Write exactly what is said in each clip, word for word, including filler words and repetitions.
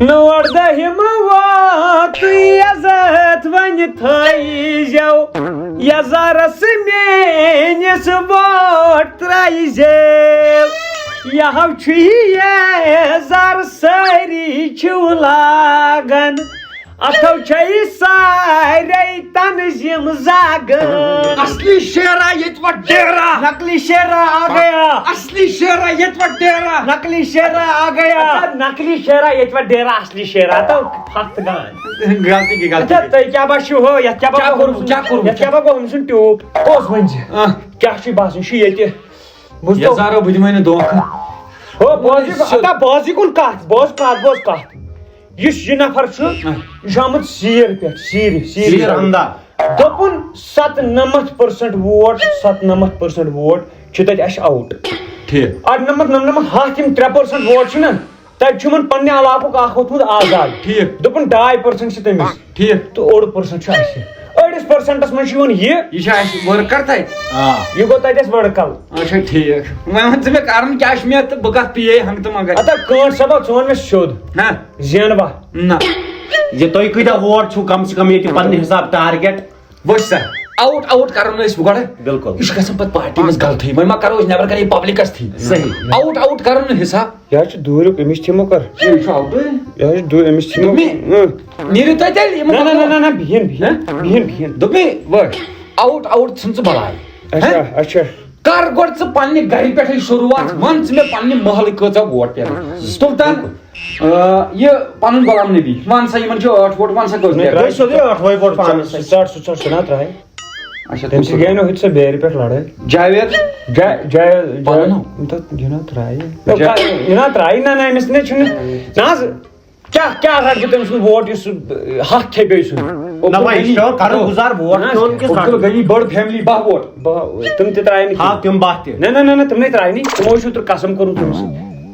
نوڑ دہم واتُے عزت وۄنۍ تھٲیزیو، یزارس میٲنِس ووٹ ترٲیزیو۔ یہو چھُ یزار سٲری چھِو لاگان، اتھو چھے سارے تنظیم زاگان۔ اصلی شیرا ییٚتہِ وۄنۍ ڈیرا۔ نقلی شیرا آ گیا۔ اصلی شیرا ییٚتہِ وۄنۍ ڈیرا۔ نقلی شیرا آ گیا۔ اچھا، نقلی شیرا ییٚتہِ وۄنۍ ڈیرا، اصلی شیرا تو پھکھ تہٕ گان۔ غلطی گٔے، غلطی اچھا، گٔے۔ تۄہہِ کیٛاہ باسیو ہو، یَتھ کیٛاہ کیٛاہ باسیو کوٚرمُت، ہُمۍ سُنٛد، کیٛاہ کوٚرمُت؟ یَتھ کیٛاہ باسیو ہُمۍ سُنٛد ٹیوٗپ؟ اوس وۄنۍ زِ۔ آ۔ کیٛاہ چھُے باسان، یہِ چھُ ییٚتہِ؟ بوٗزتھو؟ یزارو، بہٕ دِمے نہٕ دھوکہٕ۔ ہو، بوز یہِ، ہتا، بوز یہِ کُن کَتھ، بوز کَتھ، بوز کَتھ۔ یُس یہِ نفر چھُ، آ۔ یہِ چھُ آمُت سیٖر پٮ۪ٹھ، سیٖرِ، سیٖرِ سیٖر پٮ۪ٹھ۔ اندر۔ دوٚپُن، ستنمتھ percent ووٹ، ستنمتھ percent ووٹ چھِ تَتہِ اَسہِ آوُٹ۔ ٹھیٖک۔ اَڑنمتھ، نَمنمتھ، ہَتھ یِم ترٛےٚ percent ووٹ چھِنہ، تَتہِ چھُ یِمَن پنٛنہِ علاقُک اَکھ ووٚتھمُت آزاد۔ ٹھیٖک۔ دوٚپُن، ڈاے percent چھِ تٔمِس۔ ٹھیٖک۔ تہٕ اوٚڑ percent چھُ اَسہِ۔ أڑِس percentس منٛز چھُ یِوان یہِ۔ یہِ چھُ اَسہِ worker تَتہِ۔ آ۔ یہِ گوٚو تَتہِ اَسہِ worker۔ اچھا، ٹھیٖک۔ وۄنۍ وَن ژٕ مےٚ کَرُن کیٛاہ چھُ مےٚ تہٕ بہٕ کَتھ پیٚیے ہنٛگتہٕ منٛگَے۔ اَدا کٲنٛٹھ صٲبا، ژٕ وَن مےٚ سیوٚد۔ ہہ؟ زینوا؟ نہ۔ یہِ تُہۍ کۭتیٛاہ ووٹ چھُو کم سے کم ییٚتہِ پننہِ حساب target؟ وٕچھ سا، آوُٹ آوُٹ کَرو نہٕ أسۍ وۄنۍ گۄڈٕ۔ بِلکُل۔ یہِ چھُ گژھان پَتہٕ پارٹی منٛز غلطٕے۔ وۄنۍ ما کَرو أسۍ نٮ۪بر کَرے پبلِکَس تھی؟ صحیح۔ آوُٹ آوُٹ کَرو نہٕ حساب۔ یہِ حظ چھُ دوٗریُک، أمِس تھِمو کر۔ یہِ چھُ آوُٹٕے۔ یہِ حظ چھُ دوٗر، أمِس تھِمو۔ دوٚپمے، اۭں۔ نیٖرِو تُہۍ تیٚلہِ یِمَن نہ، نہ، نہ، نہ، نہ، بِہِن، بِہِن، ہہ؟ بِہِن، بِہِن۔ دوٚپمے، وٕچھ، آوُٹ آوُٹ ژھٕن ژٕ بَلاے۔ اچھا، ہہ؟ اچھا۔ کر گۄڈٕ ژٕ پننہِ گرِ پٮ۪ٹھٕے شروٗعات، وَن ژٕ مےٚ پننہِ محلٕکۍ کۭژاہ ووٹ پٮ۪ن۔ سُلطان، آ، یہِ پنُن غلام نبی، وَن سا یِمن چھِ ٲٹھ ووٹ، وَن سا کٔژ نہ، پٮ۪ن؟ ترٛٲے سیوٚدُے ٲٹھ وَے ووٹ پانس۔ ژٕ ژَٹ، ژٕ ژَٹ، سُہ نا ترٛایہِ۔ اچھا، تٔمۍ سۭتۍ گٔے نہ ہُتہِ سۄ بیرِ پٮ۪ٹھ لڑٲے۔ جاوید؟ جا-، جاوید، پنُن؟ جاوید، تہٕ یہِ نا ترٛایہِ۔ جا-، یہِ نا ترٛایہِ، نہ، نہ، أمِس نہ چھُنہٕ، نہ حظ۔ کیٛاہ، کیٛاہ رَٹہٕ بہٕ تٔمۍ سُنٛد ووٹ یُس سُہ، حق کھیٚیہِ بیٚیہِ سُنٛد؟ نہ وۄنۍ، یہِ چھُ کران گُزار ووٹ نہ، کیوٚن کِس عبدالغنی رَٹُن۔ بٔڑ فیملی، باہ ووٹ۔ باہ، تِم تہِ ترٛایہِ نہٕ ہاو کِہیٖنۍ۔ تِم باہ تہِ۔ نہ، نہ، نہ، نہ، تِمنٕے ترٛایہِ نہٕ۔ تِمو چھُ اوترٕ قسم کوٚرمُت تٔمِس۔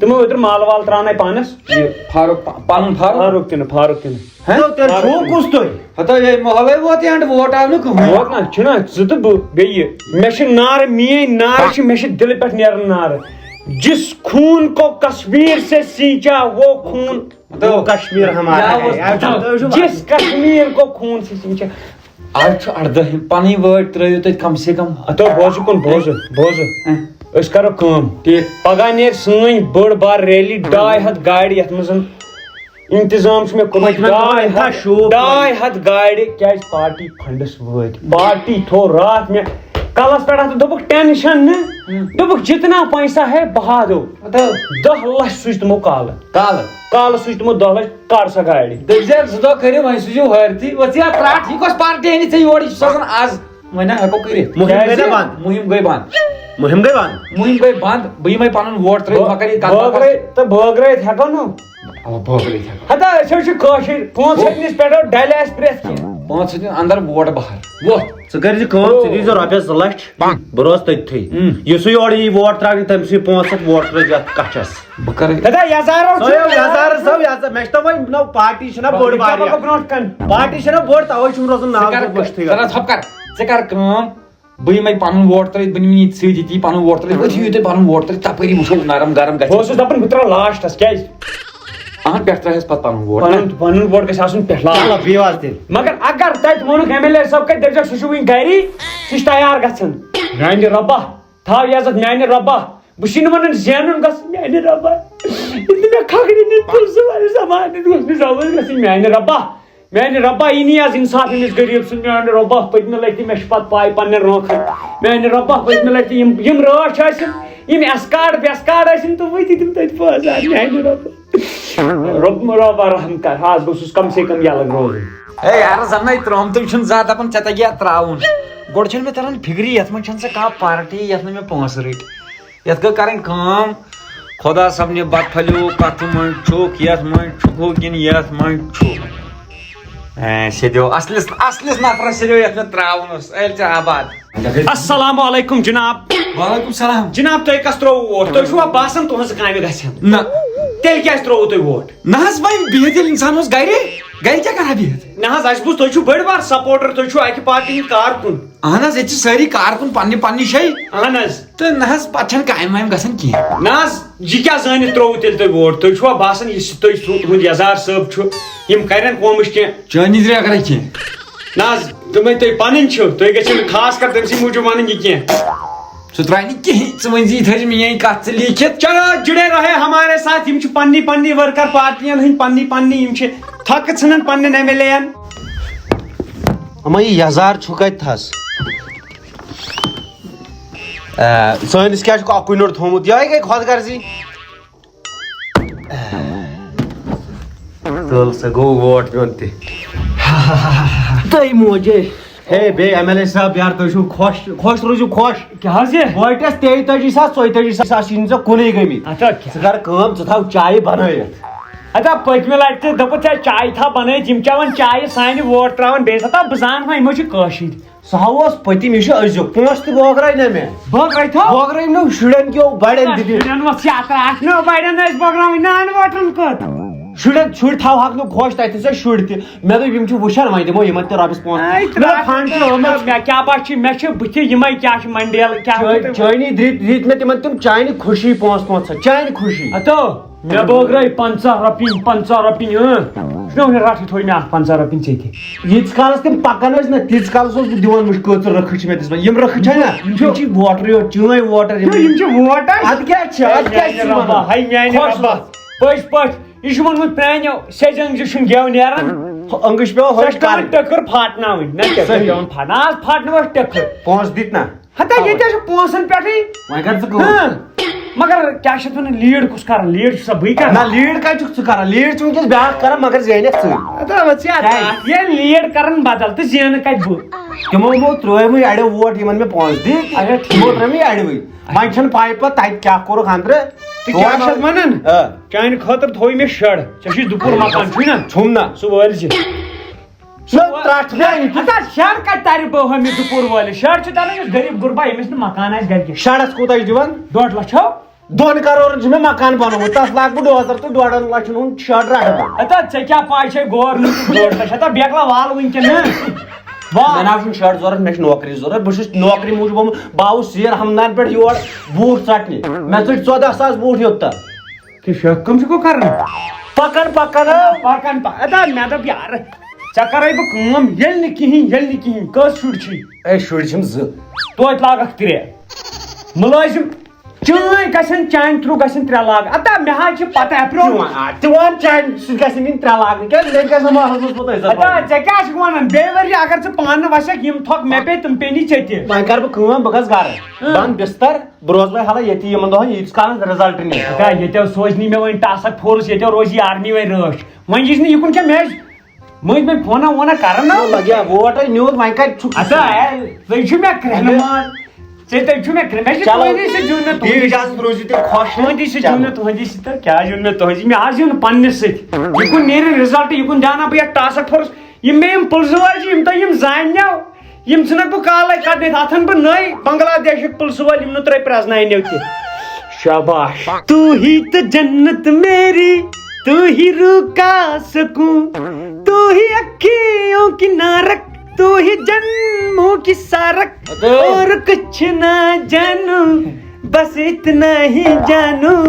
تِمو اوترٕ مال وال ترٛاونَے پانَس۔ یہِ فاروق، پا-، پَنُن فاروق؟ فاروق تہِ نہٕ، فاروق تہِ نہٕ۔ ہہ؟ تیٚلہِ چھُو کُس تُہۍ؟ ہتا یہِ محلے ووت اینڈ ووٹ آو نہٕ کٕہٕنۍ۔ ووت نہ، چھُنہ ژٕ تہٕ بہٕ بیٚیہِ۔ مےٚ چھِ نعرٕ، میٛٲنۍ نعرٕ چھِ، مےٚ چھِ دِلہٕ پٮ۪ٹھ نیران نعرٕ۔ جس خون کو کشمیر سے سینچا وہ خون مطلب، کشمیر ہمارا کیٛاہ ہے۔ اوس یار، بچو؟ تُہۍ چھِو جس کشمیر کو خون سے سینچا۔ آز چھُ اَرداہ، پَنٕنۍ وٲرۍ ترٛٲیِو تُہۍ کم سے کم۔ ہتو بوزٕ کُن، بوزٕ، بوزٕ۔ ہہ؟ أسۍ کرو کٲم۔ ٹھیٖک۔ پگاہ نیرِ سٲنۍ بٔڑ بار ریلی، ڈاے ہتھ گاڑِ، یَتھ منٛز انتظام چھُ مےٚ کوٚرمُت پٔتمٮ۪ن دۄہَن ڈاے ہَتھ، ہَتھ شوٗب داے ہَتھ گاڑِ، کیٛازِ پارٹی فنڈس وٲتۍ۔ پارٹی تھوٚو راتھ مےٚ کَلَس پٮ۪ٹھ اَتھٕ، دوٚپُکھ، "ٹینشن نہٕ۔" ہُم۔ دوٚپُکھ، "جتنا پیسہ ہے بہا دو۔" ہتو۔ دَہ لَچھ سوٗزۍ تِمو کالہٕ۔ کالہٕ؟ کالہٕ سوٗزۍ تِمو دَہ لَچھ، کر سا گاڑِ۔ دٔپۍ زٮ۪کھ زٕ دۄہ کٔرِو، وۄنۍ سوٗزِو ہٲرتھی۔ وۄنۍ ژٕ یَتھ ترٛٹھ، یہِ کۄس پارٹی أنِتھ ژےٚ یور؟ یہِ چھُ سوزان آز۔ وۄنۍ نہ ہٮ۪کو کٔرِتھ۔ مُہِم گٔے نا کیٛازِ؟ بنٛد؟ مُہِم گٔے بنٛد۔ مُہِم گٔے بنٛد؟ مُہِم گٔے بنٛد۔ بہٕ یِمَے پَنُن ووٹ ترٛٲوِتھ، بہٕ کَرٕ یہِ کَتھ بٲگرٲے باتھ۔ تہٕ بٲگرٲیِتھ ہٮ۪کو نہٕ۔ اَوا، بٲگرٲیِتھ ہٮ۪کو۔ ہتا، أسۍ حظ چھِ کٲشِرۍ، پانٛژھ ہَتہِ نِس پٮ۪ٹھ ڈَلہِ اَسہِ پرٛٮ۪تھ کینٛہہ۔ پانٛژھ ہَتہِ اَندَر ووٹ بَہَر۔ ووت۔ ژٕ کٔرۍ زِ کٲم، ژٕ دی زِ رۄپیَس زٕ لَچھ، بہٕ روزٕ تٔتھٕے۔ اۭں۔ یُس یہِ یورٕ یی ووٹ ترٛاونہِ، تٔمۍ سٕے پانٛژھ ہَتھ ووٹ ترٛٲوۍ یَتھ کَچھَس۔ بہٕ کَرٕ۔ ہتا، یَزارو چھُ۔ سُہ یَزارٕ، سُہ یَزارٕ، مےٚ چھِ تَوَے نہ پارٹی چھِنہ بٔڑ بہٕ واریاہ۔ پَکو برونٛٹھ کَنہِ۔ پارٹی چھِنہ بٔڑ، تَوَے چھُم روزُن ناو ژٕ کَر، بوٚڑ پٔشتٕے ژٕ کَر یوت۔ ژھۄپہٕ کَر۔ ژٕ کَر کٲم، بہٕ یِمَے پَنُن ووٹ ترٛٲوِتھ، بہٕ نِمہٕ یہِ سۭتۍ ییٚتی پَنُن ووٹ ترٛٲوِتھ، أتھی یِیِو تُہۍ پَنُن ووٹ ترٛٲوِتھ، تَپٲری وٕچھو نرم گرم گژھِ۔ بہٕ اوسُس دَپان بہٕ ترٛاوٕ لاسٹَس، کیٛازِ؟ اَہَن، پٮ۪ٹھ ترٛاوہَس پَتہٕ پَنُن ووٹ۔ پَنُن، پَنُن ووٹ گژھِ آسُن پٮ۪ٹھ لاسٹ۔ چلو، بِہِو حظ تیٚلہِ۔ مگر اگر تَتہِ ووٚنُکھ ایم ایل اے صٲب کَتہِ، دٔپۍزٮ۪کھ سُہ چھُ وٕنہِ گَری، سُہ چھُ تیار گژھان۔ میٛانہِ رۄبہ، تھاو یَزَتھ میٛانہِ رۄبہ۔ بہٕ چھُس نہٕ وَنان زینُن گژھِ میٛانہِ رۄبہ۔ ییٚلہِ مےٚ کھکھرِ نِتھ پونٛسہٕ والہِ زمانہٕ دۄہ مےٚ زاوُس گژھِ میٛانہِ رۄبہ۔ میٛانہِ رۄبہ، یہِ نی آز اِنصاف أمِس غریٖب سُنٛد۔ میٛانہِ رۄبہ، پٔتمہِ لَٹہِ تہِ مےٚ چھُ پَتہٕ پَے پنٛنٮ۪ن رٲنٛکھَن۔ میٛانہِ رۄبہ، پٔتمہِ لَٹہِ تہِ یِم، یِم رٲچھ ٲسِم، یِم اٮ۪سکاٹ وٮ۪سکاٹ ٲسِم، تِم ؤتھۍ تِم تَتہِ بازار۔ میٛانہِ رۄبہ، رۄب، رۄبہ رحم کر، آز گوٚژھُس کم سے کم یَلہٕ روزُن۔ ہے یارٕ، زَنَے ترٛوومتُے چھُنہٕ زیادٕ دَپان، ژےٚ تَگہِ ہا ترٛاوُن۔ گۄڈٕ چھُنہٕ مےٚ تَران فِکری، یَتھ منٛز چھَنہٕ ژےٚ کانٛہہ پارٹی، یَتھ نہٕ مےٚ پونٛسہٕ رٔٹۍ۔ یَتھ گٔے کَرٕنۍ کٲم، خۄدا صٲبنہِ بَتہٕ پھٔلِو کَتھٕ منٛز چھُکھ، یَتھ منٛز چھُکھ کِنہٕ یَتھ منٛز چھُکھ۔ اے، سیٚدیو اَصلِس، اَصلِس نفرَس سیٚدیو یَتھ مےٚ ترٛاوُن اوس۔ ألۍ ژےٚ آباد۔ السلام علیکم جناب۔ وعلیکم السلام۔ جناب، تۄہہِ کَس ترٛووُ ووٹ؟ تۄہہِ چھُوا باسان تُہٕنٛز کامہِ گژھن؟ نہ۔ تیٚلہِ کیٛازِ ترٛووُ تۄہہِ ووٹ؟ نہ حظ، وۄنۍ بِہِتھ ییٚلہِ اِنسان اوس گَرِ۔ گرِ کیٛاہ کران بِہِتھ؟ نہ حظ، اَسہِ بوٗز تُہۍ چھِو بٔڑۍ بار سپورٹر، تُہۍ چھِو اَکہِ پارٹی ہٕنٛدۍ کارکُن۔ اہن حظ، ییٚتہِ چھِ سٲری کارکُن پننہِ پننہِ جایہِ۔ اہن حظ۔ تہٕ نہ حظ، پتہٕ چھَنہٕ کامہِ وامہِ گژھان کینٛہہ۔ نہ حظ، یہِ کیٛاہ زٲنِتھ ترٛووُ تیٚلہِ تۄہہِ ووٹ؟ تُہۍ چھُوا باسان یُس تُہۍ سُہ تُہُنٛد یزار صٲب چھُ، یِم کرن قومٕچ کینٛہہ؟ چٲنی زِرِ اگر کینٛہہ۔ نہ حظ، تِمے تُہۍ پنٕنۍ چھِو، تُہۍ گٔژھِو نہٕ خاص کر تٔمۍ سٕے موٗجوٗب ونٕنۍ یہِ کینٛہہ۔ سُہ ترٛایہِ نہٕ کِہیٖنۍ، ژٕ ؤنۍ زِ یہِ تھٲیزِ میٲنۍ کَتھ ژٕ لیٖکھِتھ۔ چلو، جُڑے رہے ہمارے ساتھ، یِم چھِ پننی پننی ؤرکر پارٹین ہٕنٛدۍ، پننی پننی یِم چھِ تھۄکہٕ ژھٕنان پننٮ۪ن ایم ایل اے یَن۔ اما یہِ یزار چھُ کتہِ تھس؟ آ، سٲنِس کیٛاہ چھُکھ اَکُے نوٚٹ تھوٚومُت؟ یِہوٚے گٔے خۄد غرضی۔ تُل سا، گوٚو ووٹ میون تہِ۔ تۄہہِ موجے۔ ہے، بیٚیہِ ایم ایل اے صٲب، یار، تُہۍ چھِو خۄش، خۄش روٗزِو خۄش۔ کیٛاہ حظ یہِ؟ ووٹس تیٚیہِ تٲجی ساس، ژۄیہِ تٲجی ساس یِنہٕ ژےٚ کُنُے گٔمٕتۍ۔ اچھا، کیٛاہ؟ ژٕ کر کٲم، ژٕ تھاو چایہِ بنٲیِتھ۔ اچھا، پٔتمہِ لٹہِ تہِ دوٚپُتھ ژےٚ چایہِ تھاو بنٲیِتھ، یِم چٮ۪وان چایہِ سانہِ ووٹ ترٛاوان، بیٚیہِ ہسا تھاو بہٕ زانہٕ وۄنۍ، یِمو چھِ کٲشِرۍ۔ سُہ ہا اوس پٔتِم، یہِ چھُ أزیُک۔ پونٛسہٕ تہِ بٲگرٲے نہ مےٚ۔ بٲگرٲے تھو۔ بٲگرٲے نہٕ شُرٮ۪ن کیو بڑٮ۪ن تہِ دِتھ۔ شُرٮ۪ن اوس یہِ اَتھ رَٹھ نہٕ بڑٮ۪ن ٲسۍ بٲگراوٕنۍ نان ووٹرن کٔت۔ شُرٮ۪ن، شُرۍ تھاوہَکھ نہٕ خۄش تَتہِ تھٲے شُرۍ تہِ۔ مےٚ دوٚپ یِم چھِ وٕچھان وۄنۍ دِمو یِمن تہِ رۄپیَس پانٛژھ۔ اے، مےٚ دوٚپ ترٛٹھ فنڈ چھُ نہٕ، آمُت۔ مےٚ کیٛاہ باسہِ چھِ، مےٚ چھِ بٕتھِ یِمے کیٛاہ چھِ منڈیل کیٛاہ چھِ چٲنۍ، تِم؟ چٲنی دِتۍ، دِتۍ مےٚ تِمن تِم چانہِ خوشی پونٛسہٕ پانٛژھ ہَتھ، چانہِ خوشی۔ ہتو۔ مےٚ بٲگرٲے پنٛژاہ رۄپیہِ، پنٛژاہ رۄپیہِ، اۭں۔ چھُنہ وۄنۍ رَٹھٕے تھوٚوُے مےٚ اَکھ پنٛژاہ رۄپیہِ ژےٚ تہِ۔ ییٖتِس کالَس تِم پَکان ٲسۍ نہ، تیٖتِس کالَس اوسُس بہٕ دِوان وٕچھ کۭژٕ رٕکھٕ چھِ مےٚ دِژمٕژ۔ یِم رٕکھٕ چھےٚ نہ، یِم چھِ ووٹرٕے یوت، چٲنۍ ووٹر یِم۔ یِم چھِ ووٹر۔ اَدٕ کیٛاہ چھِ، اَدٕ کیٛاہ چھِ ہے رۄبا، وَنان؟ ہے میٛانہِ خۄش رۄبا۔ روز۔ پٔزۍ پٲٹھۍ، یہِ چھُ ووٚنمُت پرٛانیو، سیٚزِ أنٛگجہِ چھُنہٕ گٮ۪و نیران۔ ہُہ أنٛگٕچ پیٚو سۄ ہٲج چھِ ترٛاوان کَرٕنۍ۔ ٹٔکٕر پھاٹناوٕنۍ۔ نہ ٹٔکٕر صحیح۔ پٮ۪وان پھاٹناوٕنۍ۔ آز پھاٹنٲوٕس ٹٔکٕر۔ پونٛسہٕ دِتۍ نہ؟ ہتا، ییٚتہِ حظ چھُ پونٛسَن پٮ۪ٹھٕے۔ وۄنۍ کر ژٕ کٲم۔ ہاں۔ مگر کیٛاہ چھِ اَتھ وَنان، لیٖڈ کُس کران؟ لیٖڈ چھُ سا بٕے کران؟ نہ، لیٖڈ کَتہِ چھُکھ ژٕ کران؟ لیٖڈ چھُ وٕنکیٚس بیٛاکھ کران، مگر زینکھ ژٕے۔ ہتا، وۄنۍ ژےٚ کیٛازِ؟ اَتھ، ییٚلہِ لیٖڈ کران بدل تہٕ زینہٕ کَتہِ بہٕ؟ تِمو مو ترٛٲومٕے اَڑیو ووٹ یِمن مےٚ پونٛسہٕ دِتۍ۔ اچھا، ٹھیٖک۔ تِمو ترٛٲومٕے اَڑِوٕے۔ وۄنۍ چھَنہٕ پَے پَتہٕ تَتہِ کیٛاہ کوٚرُکھ اَنٛدرٕ۔ ژٕ کیٛاہ چھَکھ وَنان؟ آ۔ چانہِ خٲطرٕ تھوٚوُے مےٚ شَڈ۔ ژےٚ چھُے دُپُر مکان، چھُے نا؟ ژھوٚم نا۔ سُہ وٲلۍ زِ۔ سُہ ترٛٹھ مےٚ أنِتھ۔ ہتا شر کتہِ ترِ بہٕ ہُمہِ دُپُر وٲلِس؟ شر چھُ تران یُس غریب غربا، ییٚمِس نہٕ مکان آسہِ گرِ کِہیٖنۍ۔ شرس کوٗتاہ چھُ دِوان؟ ڈۄڈ لچھ ہو۔ دۄن کرورن چھُ مےٚ مکان بنومُت، تتھ لاگہٕ بہٕ ڈوزر تہٕ ڈۄڈن لچھن ہُنٛد شر رٹہٕ بہٕ۔ ہتا ژےٚ کیٛاہ پاے چھے گورنمنٹ ڈۄڈ لچھ؟ ہتا بیکلا وال وٕنکیٚن نا۔ وال۔ مےٚ نہ حظ چھُنہٕ شر ضوٚرتھ، مےٚ چھِ نوکری ضوٚرتھ۔ بہٕ چھُس نوکری موٗجوٗب آمُت، بہٕ آوُس سیر ہمدان پٮ۪ٹھ یور بوٗٹھ ژٹنہِ۔ مےٚ ژٔٹۍ ژۄدہ ساس بوٗٹھ یوٚت تام۔ تہٕ شیخ کم چھُکھ کران؟ پکان پکان آو۔ پکان پکان۔ ادا مےٚ دوٚپ یارٕ، ژےٚ کرے بہٕ کٲم، ییٚلہِ نہٕ کِہیٖنۍ، ییٚلہِ نہٕ کِہیٖنۍ، کٔژ شُرۍ چھِی؟ اے شُرۍ چھِم زٕ۔ توتہِ لاگکھ ترٛےٚ۔ مُلٲزِم چٲنۍ گژھن، چانہِ تھرٛوٗ گژھن ترٛےٚ لاگہٕ۔ ادا مےٚ حظ چھِ پتہ اپریل۔ تہِ وَن، آ، تہِ وَن چانہِ سۭتۍ گژھن یِنۍ ترٛےٚ لاگنہٕ۔ کیٛازِ مےٚ تہِ گژھِ نہٕ ماحولس منٛز پتہٕ عزت ادا روزُن۔ ژےٚ کیٛاہ چھُکھ وَنان؟ بیٚیہِ ؤری اگر ژٕ پانہٕ وَسکھ، یِم تھۄکھ مےٚ پیٚیہِ، تِم پیٚنی ژےٚ تہِ۔ وۄنۍ کر بہٕ کٲم، بہٕ گژھٕ گرٕ۔ اۭں۔ بنٛد بستر۔ بہٕ روزٕ وۄنۍ حالہ ییٚتی یِمن دۄہن، ییٖتِس کالس رِزلٹ نیرِ۔ ہتا، ییٚتٮ۪و سوزنی مےٚ وۄنۍ ٹاسک فورس، ییٚتٮ۪و روزِ یہِ آرمی وۄنۍ رٲچھ۔ وۄنۍ یِژھ نہٕ یِکُن کیٛاہ، مےٚ ٲسۍ مٔنٛزۍ مٔنٛزۍ فونہ وونہ کران نا۔ نہ لگیا ووٹ ہے نیوٗد، وۄنۍ کتہِ چھُکھ ژٕ؟ ہتا، اے، تُہۍ چھِو مےٚ کرٛٮ۪ہنہٕ ماز۔ ژےٚ، تُہۍ چھِو مےٚ کرٛٮ۪ہنہٕ، مےٚ چھِ چلو، تُہنٛدی سۭتۍ زیوٗن مےٚ دِیِو تُہنٛدی اجازت، سۭتۍ۔ روٗزِو تُہۍ خۄش۔ تُہنٛدی سۭتۍ چلو۔ زیوٗن مےٚ تُہنٛدی سۭتۍ، تہٕ کیٛاہ زیوٗن مےٚ تُہنٛدی؟ مےٚ آز زیوٗن نہٕ پننِس سۭتۍ۔ یِکُن نیرِ رِزلٹ، یِکُن دیٛاوناو بہٕ یتھ ٹاسک فورس۔ یِم مےٚ یِم پُلسہٕ وٲلۍ چھِ، یِم تۄہہِ یِم زاننیو، یِم ژھٕنکھ بہٕ کالے کڑنٲیِتھ۔ اتھ اَنہٕ بہٕ نٔے بنگلہ دیشٕکۍ پُلسہٕ وٲلۍ، یِم نہٕ تۄہہِ پرٛزناونیو تہِ۔ شاباش۔ تو ہی تو جنت میری، تو ہی روح کا سکون، تو ہی اکھیوں کی نارک، تو ہی جنموں کی سارک، ادٕ۔ اور کچھ نہ جانوں، بس اتنا ہی جانوں۔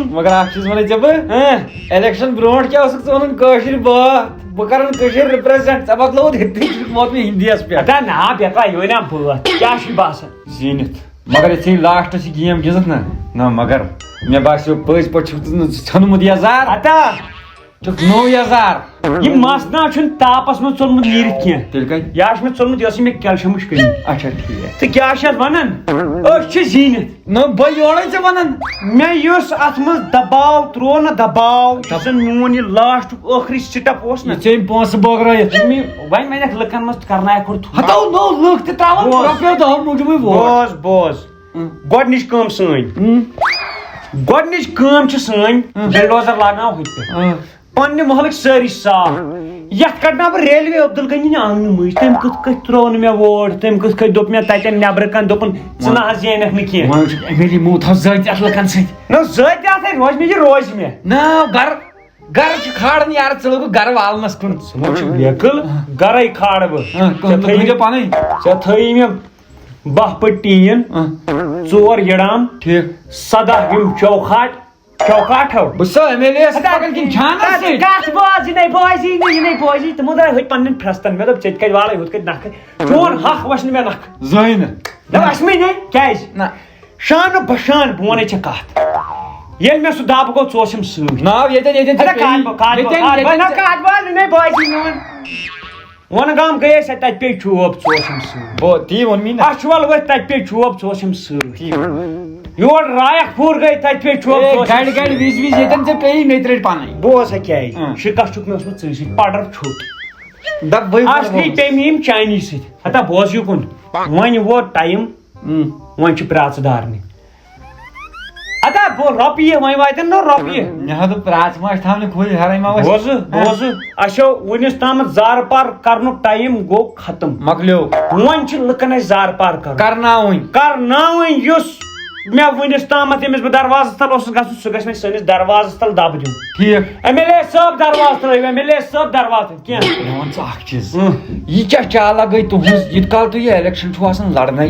مگر اکھ چیٖز وَنے ژےٚ بہٕ، ہاں۔ الیکشن برونٹھ کیٛاہ اوسُکھ ژٕ وَنان کٲشِر بٲتھ؟ بہٕ کرن کٔشیٖر represent، ژےٚ بدلووُتھ ہیٚتھٕے، ژٕ چھُکھ ووتمُت ہِندیَس پٮ۪ٹھ۔ ہتا نا، بیکلا، یہِ وَنیٛا بٲتھ، کیٛاہ چھُے باسان؟ زیٖنِتھ۔ مگر یُتھُے لاسٹَس یہِ گیم گِنٛزَتھ نا، نہ مگر مےٚ باسیو پٔزۍ پٲٹھۍ چھُکھ ژٕ ژھیوٚنمُت یَزار۔ ہتا۔ چھُکھ نوٚو یَزار۔ یہِ مَس نا چھُنہٕ تاپَس منٛز ژوٚلمُت نیٖرِتھ کینٛہہ۔ تیٚلہِ کَتہِ؟ یہِ ہا چھُ مےٚ ژوٚلمُت، یہِ ٲسٕے مےٚ کیلشَمٕچ کٔمی۔ اچھا، ٹھیٖک۔ تہٕ کیٛاہ چھِ اَتھ وَنان؟ أسۍ چھِ زیٖنِتھ۔ نہ، بہٕ یورے ژےٚ وَنان۔ مےٚ یُس اَتھ منٛز دباو ترٛوو نہ، دباو، یُس زَن میون یہِ لاسٹُک ٲخری step اوس نہ۔ یہِ ژےٚ أمۍ پونٛسہٕ بٲگرٲیِتھ۔ مےٚ وۄنۍ وَنٮ۪کھ لُکَن منٛز تہٕ کَرناوَکھ ہُرٕ تھوٚد۔ ہَتو نو لُکھ تہِ ترٛاوَن بوز۔ رۄپیو دَہو موٗجوٗبٕے ووٹ۔ بوز، بوز۔ اۭں۔ گۄڈٕنِچ کٲم سٲنۍ۔ اۭں۔ گۄڈٕنِچ کٲم چھِ سٲنۍ، اۭں۔ بلڈوزر لاگناوو ہُتہِ پٮ۪ٹھ۔ اۭں۔ پننہِ محلٕکۍ سٲری صاف۔ یتھ کڑناو بہٕ ریلوے عبدالغنی نہِ آنٛگنہٕ مٔنٛزۍ۔ تٔمۍ کِتھ کٔنۍ ترٛوو نہٕ مےٚ ووٹ؟ تٔمۍ کِتھ کٔنۍ دوٚپ مےٚ تتٮ۪ن نٮ۪برٕ کنہِ، دوٚپُن، "ژٕ نہ حظ زینکھ نہٕ کینٛہہ"؟ وۄنۍ چھُکھ ایم ایل اے موٗد تھاو ذٲتی اتھ لُکن سۭتۍ۔ نہ، ذٲتی اتھے روزِ مےٚ، یہِ روزِ مےٚ۔ نہ، بر۔ گرٕ چھِ کھالان یارٕ، ژٕ لوگُکھ گرٕ والنس کُن۔ ژٕ ما چھُکھ بیقل؟ گرے کھالہٕ بہٕ۔ ہاں، کٔہنٛدِ ژےٚ تھٲیِم، کٔہنٛدِ پنٕنۍ؟ ژےٚ تھٲیِم یِم باہ پٔٹی یِن، ہاں۔ ژور یڈام، ٹھیٖک۔ سداہ یِم چوکھاٹ، چوکاٹھو۔ بہٕ چھُسو ایم ایل اے یَس ہتا، پَکان کِنہٕ چھانَس سۭتۍ؟ کَتھ بوز، یہِ نَے بوزی نہٕ، یہِ نَے بوزی۔ تِمو درٛاے ہُتہِ پَنٕنٮ۪ن پھرٛستَن۔ مےٚ دوٚپ، "ژےٚ تہِ کَتہِ والَے ہُتھ کَتہِ نَکھٕ؟ چون حق وَسہِ نہٕ مےٚ نَکھٕ۔" زٕہٕے نہٕ۔ نہ، وَسہِ مےٚ نَے، کیٛازِ؟ نہ۔ شانہٕ بہ شانہٕ، بہٕ وَنے ژےٚ کَتھ۔ ییٚلہِ مےٚ سُہ دَب گوٚو، ژٕ اوسُم سۭتۍ۔ ناو ییٚتٮ۪ن، ییٚتٮ۪ن ہتا، ژےٚ کَتھ پیٚیی۔ بوز، کَتھ بوز، ییٚتٮ۪ن، کَتھ بوز، ییٚتٮ۪ن نہ، ژےٚ کَتھ بوز، یہِ نَے بوزی میون۔ وۄنہٕ گام گٔیے سۄ، تَتہِ پیٚیہِ چوب، ژٕ اوسُم سۭتۍ۔ بہٕ تی ووٚن مےٚ نہ۔ اَچھُوَل ؤتھۍ، تَتہِ پیٚیہِ چوب، ژٕ اوسُم سۭتۍ۔ تی ووٚن۔ یور رایَکھ پوٗر گٔے، تَتہِ پیٚیہِ چوب، اے، ژٕ اوسُم گَڑِ گَڑِ سۭتۍ۔ وِزِ وِزِ ییٚتٮ۪ن ژےٚ پیٚیی، مےٚ تہِ رٔٹۍ پَنٕنۍ۔ بوز سا کیٛازِ؟ اۭں۔ شِکَس چھُکھ مےٚ اوسمُت ژٕ سۭتۍ، پَڑَر چھُکھ۔ دَپ بٕے اَصلی وَنہٕ۔ پیٚمۍ یِم چانی سۭتۍ۔ ہتا بوز یُکُن۔ وۄنۍ ووت ٹایم۔ اۭں۔ وۄنۍ چھِ پرٛاژٕ دارنہِ۔ ادا بول رۄپیہِ، وۄنۍ واتن نہ رۄپیہِ۔ مےٚ ہا دوٚپ پرٛاژٕ ما آسہِ تھاونہِ کھُلۍ، ہرٕے ما وَسہِ۔ بوزٕ، ہہ۔ بوزٕ۔ اَسیو وُنِس تامَتھ زارٕ پار کرنُک ٹایم گوٚو ختم۔ مۄکلیو۔ وۄنۍ چھِ لُکن اَسہِ زارٕ پار کرُن۔ کرناوٕنۍ۔ کرناوٕنۍ یُس مےٚ وُنِس تامَتھ ییٚمِس بہٕ دروازَس تَل اوسُس گژھُن، سُہ گژھِ مےٚ سٲنِس دروازَس تَل دَبہٕ دیُن۔ ٹھیٖک۔ ایم ایل اے صٲب دروازٕ ترٛٲیِو، ایم ایل اے صٲب دروازٕ ترٛٲیِو۔ کینٛہہ۔ مےٚ وَن ژٕ اَکھ چیٖز۔ اۭں۔ یہِ کیٛاہ چالا گٔے تُہٕنٛز؟ ییٖتۍ کال تُہۍ یہِ الیکشن چھُو آسان لڑنَے،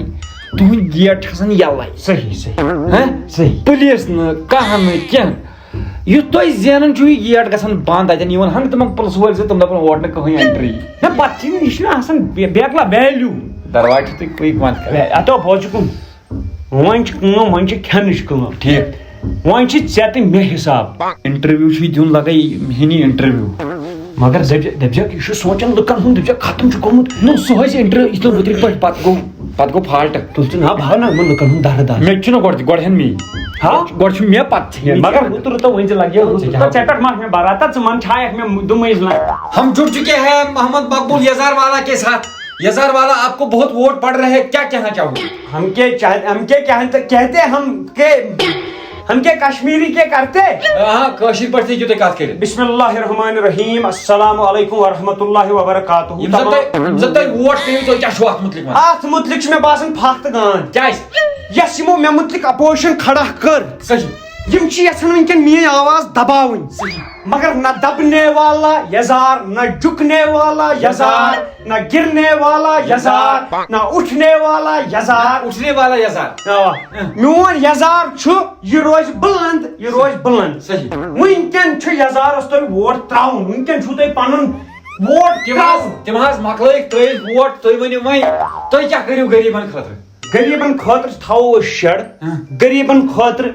تُہُنٛد گیٹ چھُ آسان یَلَے۔ صحیح، صحیح۔ ہہ؟ صحیح۔ پُلیٖس نہٕ، کانٛہہ نہٕ، کینٛہہ۔ یُتھ تُہۍ زینان چھُو، یہِ گیٹ گژھان بنٛد، اَتٮ۪ن یِوان ہنٛگ تہٕ منٛگ پُلسہٕ وٲلۍ زِ تِم دَپَن اورٕ نہٕ کٕہٕنۍ entry۔ نہ، پَتہٕ چھِنہٕ، یہِ چھُنہٕ آسان بے-، بیکلا value۔ دروازٕ چھُ تُہۍ کُے بنٛد کران۔ اے، اَتو بوز چھُ کُن۔ وۄنۍ چھِ کٲم، وۄنۍ چھِ کھٮ۪نٕچ کٲم۔ ٹھیٖک۔ وۄنۍ چھِ ژےٚ تہٕ مےٚ حساب۔ Interview چھُے دیُن لگے، ہینی interview۔ مگر دٔپۍ-، دٔپۍزٮ۪کھ، یہِ چھُ سونچان لُکن ہُنٛد، دٔپۍزٮ۪کھ، ختم چھُ گوٚمُت۔ نو، سُہ حظ چھِ interview، یہِ چھُ اوترٕ پٮ۪ٹھ، پتہٕ گوٚو، پتہٕ گوٚو فالٹ۔ تُل ژٕ نا بھاو نا یِمن لُکن ہُنٛد درد درد۔ مےٚ تہِ چھُنہ گۄڈٕ، گۄڈٕ ہٮ۪ن مے۔ ہا؟ گۄڈٕ چھُ مےٚ پتہٕ ژھٕنہِ۔ مگر ہُہ تہٕ رُتو وۄنۍ ژےٚ لگہِ، ہُہ ژےٚ کیٛاہ؟ ژےٚ پٮ۪ٹھ ما چھُ مےٚ بھروسہٕ، ژٕ من چھایکھ مےٚ دُمٕے زلان۔ ہم جڑ چکے ہیں محمد مقبول یزار والا کے ساتھ۔ یزار والا آپ کو بہت ووٹ پڑ رہے ہیں، کیا کہنا چاہو گے؟ ہم کے چاہ-، ہم کے کہتے، کہتے ہم کے، ہم کے کشمیری کے کرتے؟ ہاں، کٲشِر پٲٹھۍ تہِ ہیٚکِو تُہۍ کتھ کٔرِتھ۔ بسم اللہ الرحمن الرحیم، السلام علیکم ورحمۃ اللہ وبرکاتہ۔ یِم زن تۄہہِ، یِم زن تۄہہِ ووٹ پیٚیِو، تُہۍ کیٛاہ چھُو اتھ مُتعلق ونان؟ اتھ مُتعلق چھُ مےٚ باسان پھکھ تہٕ گانٛد۔ کیٛازِ؟ یۄس یِمو مےٚ مُتعلق اپوزیشن کھڑا کٔر، صحیح۔ یِم چھِ یژھان وٕنکیٚن میٲنۍ آواز دباوٕنۍ۔ صحیح۔ مگر نہ دبنے والا یزار، نہ جھکنے والا یزار، نہ گرنے والا یزار، نہ اٹھنے والا یزار۔ اٹھنے والا یزار۔ آ، میون یزار چھُ، یہِ روزِ بُلند، یہِ روزِ بُلند۔ صحیح۔ وٕنکیٚن چھُ یزارس تۄہہِ ووٹ ترٛاوُن، وٕنکیٚن چھُو تۄہہِ پنُن ووٹ تِم حظ، ترٛاوُن۔ تِم حظ مۄکلٲیِکھ ترٛٲیِتھ ووٹ، تُہۍ ؤنِو وۄنۍ، تُہۍ کیٛاہ کٔرِو غریٖبن خٲطرٕ؟ غریٖبن خٲطرٕ تھاوو أسۍ شیڈ۔ ہاں۔ غریٖبن خٲطرٕ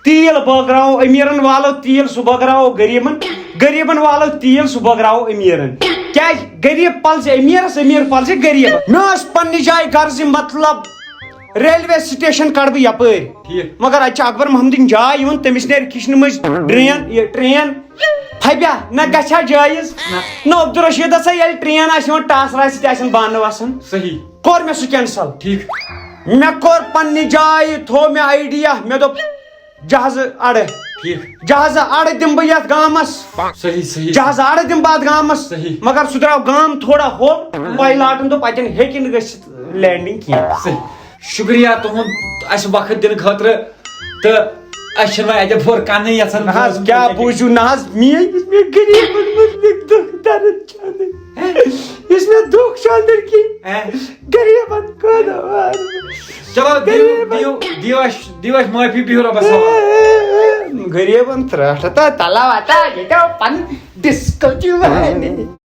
تیٖل بٲگراوو أمیٖرن، والو تیٖل، سُہ بٲگراوو غریٖبن۔ غریٖبن والو تیٖل، سُہ بٲگراوو أمیٖرن۔ کیٛازِ؟ غریٖب پلزِ أمیٖرس، أمیٖر پلزِ غریٖبس۔ مےٚ ٲس پننہِ جایہِ غرضہِ، مطلب، ریلوے سٹیشن کڑٕ بہٕ یپٲرۍ۔ ٹھیٖک۔ مگر اتہِ چھِ اکبر محمدٕنۍ جاے یِوان، تٔمِس نیرِ کِچنہٕ مٔنٛزۍ ڈرین، یہِ ٹرین۔ ہبیا، نہ گژھِ ہا جٲیز؟ نہ۔ نہ عبدالرشیدس ہے ییٚلہِ ٹرین آسہِ یِوان، ٹاسرا سۭتۍ آسن بانہٕ وسان۔ صحیح۔ کوٚر مےٚ سُہ کینسل۔ ٹھیٖک۔ مےٚ کوٚر پننہِ جایہِ، تھوٚو مےٚ آیڈیا، مےٚ دوٚپ، جہازٕ اَڑٕ۔ ٹھیٖک۔ جہازٕ اَڑٕ دِمہٕ بہٕ یَتھ گامَس۔ صحیح، صحیح۔ جہازٕ اَڑٕ دِمہٕ بہٕ اَتھ گامَس۔ صحیح۔ مگر سُہ درٛاو گام تھوڑا ہوٚر، ہاں۔ پایلاٹَن دوٚپ، اَتٮ۪ن ہیٚکہِ نہٕ گٔژھِتھ لینڈنگ کینٛہہ۔ صحیح۔ شُکریہ تُہُنٛد اَسہِ وقت دِنہٕ خٲطرٕ، تہٕ اَسہِ چھِنہٕ وۄنۍ اَتہِ بُرٕ کَنٕے یَژھان نہ حظ، بوزُن۔ کیٛاہ بوٗزِو نہ حظ، میٛٲنۍ، یُس مےٚ غریٖبَن مُتعلِق دُکھ درد چھُ اَنان، یُس مےٚ دُکھ چھُ أنٛدٕرۍ کِنۍ، ہہ؟ غریٖبَن خٲطرٕ۔ چلو، دِیِو، غریٖبَن۔ دِیِو، دِیِو اَسہِ، دِیِو اَسہِ معٲفی، بِہِو رۄبَس حوالہٕ۔ غریٖبَن ترٛٹھ ہتا تَلا وَتا، ییٚتہِ آو پَنُن ڈِسکو جوانی۔